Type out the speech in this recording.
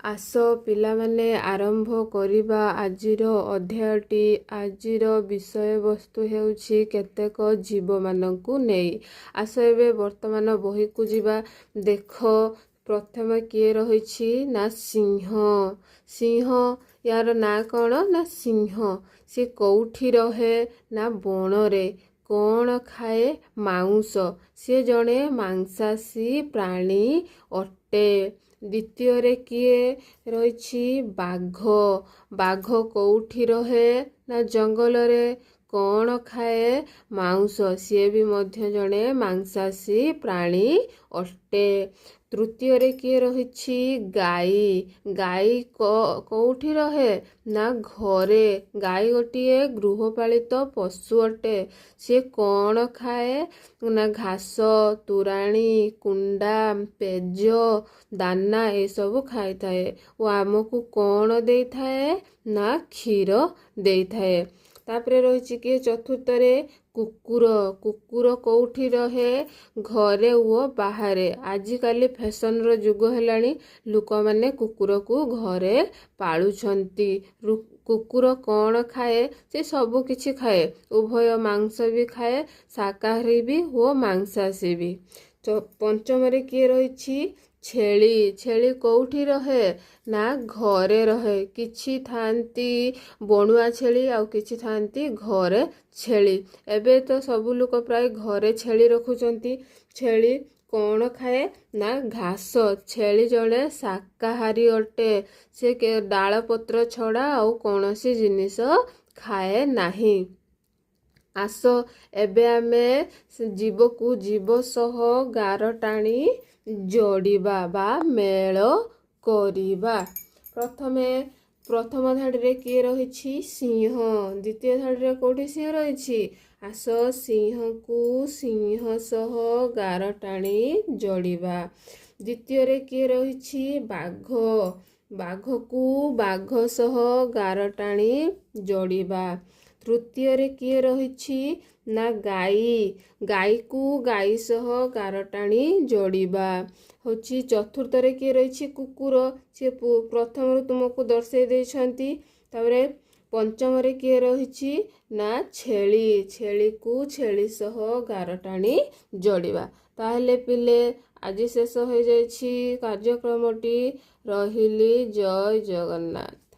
ଆସ ପିଲାମାନେ, ଆରମ୍ଭ କରିବା ଆଜିର ଅଧ୍ୟାୟଟି। ଆଜିର ବିଷୟବସ୍ତୁ ହେଉଛି କେତେକ ଜୀବମାନଙ୍କୁ ନେଇ। ଆସ, ଏବେ ବର୍ତ୍ତମାନ ବହିକୁ ଯିବା। ଦେଖ, ପ୍ରଥମେ କିଏ ରହିଛି ନା ସିଂହ। ସିଂହ, ୟାର ନାଁ କ'ଣ ନା ସିଂହ। ସେ କୋଉଠି ରହେ ନା ବଣରେ। କ'ଣ ଖାଏ? ମାଉଁସ। ସେ ଜଣେ ମାଂସାଶୀ ପ୍ରାଣୀ ଅଟେ। ଦ୍ୱିତୀୟରେ କିଏ ରହିଛି? ବାଘ। ବାଘ କୋଉଠି ରହେ ନା ଜଙ୍ଗଲରେ। କ'ଣ ଖାଏ? ମାଉଁସ। ସିଏ ବି ମଧ୍ୟ ଜଣେ ମାଂସାଶୀ ପ୍ରାଣୀ ଅଟେ। ତୃତୀୟରେ କିଏ ରହିଛି? ଗାଈ। ଗାଈ କୋଉଠି ରହେ ନା ଘରେ। ଗାଈ ଗୋଟିଏ ଗୃହପାଳିତ ପଶୁ ଅଟେ। ସିଏ କ'ଣ ଖାଏ ନା ଘାସ, ତୋରାଣୀ, କୁଣ୍ଡା, ପେଜ, ଦାନା ଏସବୁ ଖାଇଥାଏ ଓ ଆମକୁ କ'ଣ ଦେଇଥାଏ ନା କ୍ଷୀର ଦେଇଥାଏ। ତାପରେ ରହିଛି କିଏ ଚତୁର୍ଥରେ? କୁକୁର। କୁକୁର କୋଉଠି ରହେ? ଘରେ ଓ ବାହାରେ। ଆଜିକାଲି ଫ୍ୟାସନର ଯୁଗ ହେଲାଣି, ଲୋକମାନେ କୁକୁରକୁ ଘରେ ପାଳୁଛନ୍ତି। କୁକୁର କ'ଣ ଖାଏ? ସେ ସବୁ କିଛି ଖାଏ। ଉଭୟ ମାଂସ ବି ଖାଏ, ଶାକାହାରୀ ବି ଓ ମାଂସାଶୀ ବି। ପଞ୍ଚମରେ କିଏ ରହିଛି? ଛେଳି। ଛେଳି କୋଉଠି ରହେ ନା ଘରେ ରହେ। କିଛି ଥାନ୍ତି ବଣୁଆ ଛେଳି ଆଉ କିଛି ଥାନ୍ତି ଘରେ ଛେଳି। ଏବେ ତ ସବୁ ଲୋକ ପ୍ରାୟ ଘରେ ଛେଳି ରଖୁଛନ୍ତି। ଛେଳି କ'ଣ ଖାଏ ନା ଘାସ। ଛେଳି ଜଣେ ଶାକାହାରୀ ଅଟେ। ସେ ଡାଳ ପତ୍ର ଛଡ଼ା ଆଉ କୌଣସି ଜିନିଷ ଖାଏ ନାହିଁ। ଆସ, ଏବେ ଆମେ ଜୀବକୁ ଜୀବ ସହ ଗାର ଟାଣି ଯୋଡ଼ିବା ବା ମେଳ କରିବା। ପ୍ରଥମେ ପ୍ରଥମ ଧାଡ଼ିରେ କିଏ ରହିଛି? ସିଂହ। ଦ୍ୱିତୀୟ ଧାଡ଼ିରେ କୋଉଠି ସିଂହ ରହିଛି? ଆସ, ସିଂହକୁ ସିଂହ ସହ ଗାର ଟାଣି ଯୋଡ଼ିବା। ଦ୍ୱିତୀୟରେ କିଏ ରହିଛି? ବାଘ। ବାଘକୁ ବାଘ ସହ ଗାର ଟାଣି ଯୋଡ଼ିବା। ତୃତୀୟରେ କିଏ ରହିଛି ନା ଗାଈ। ଗାଈକୁ ଗାଈ ସହ ଗାର ଟାଣି ଯୋଡ଼ିବା। ହେଉଛି ଚତୁର୍ଥରେ କିଏ ରହିଛି? କୁକୁର। ସିଏ ପ୍ରଥମରୁ ତୁମକୁ ଦର୍ଶାଇ ଦେଇଛନ୍ତି। ତାପରେ ପଞ୍ଚମରେ କିଏ ରହିଛି ନା ଛେଳି। ଛେଳିକୁ ଛେଳି ସହ ଗାର ଟାଣି ଯୋଡ଼ିବା। ତାହେଲେ ପିଲେ, ଆଜି ଶେଷ ହୋଇଯାଇଛି କାର୍ଯ୍ୟକ୍ରମଟି। ରହିଲି, ଜୟ ଜଗନ୍ନାଥ।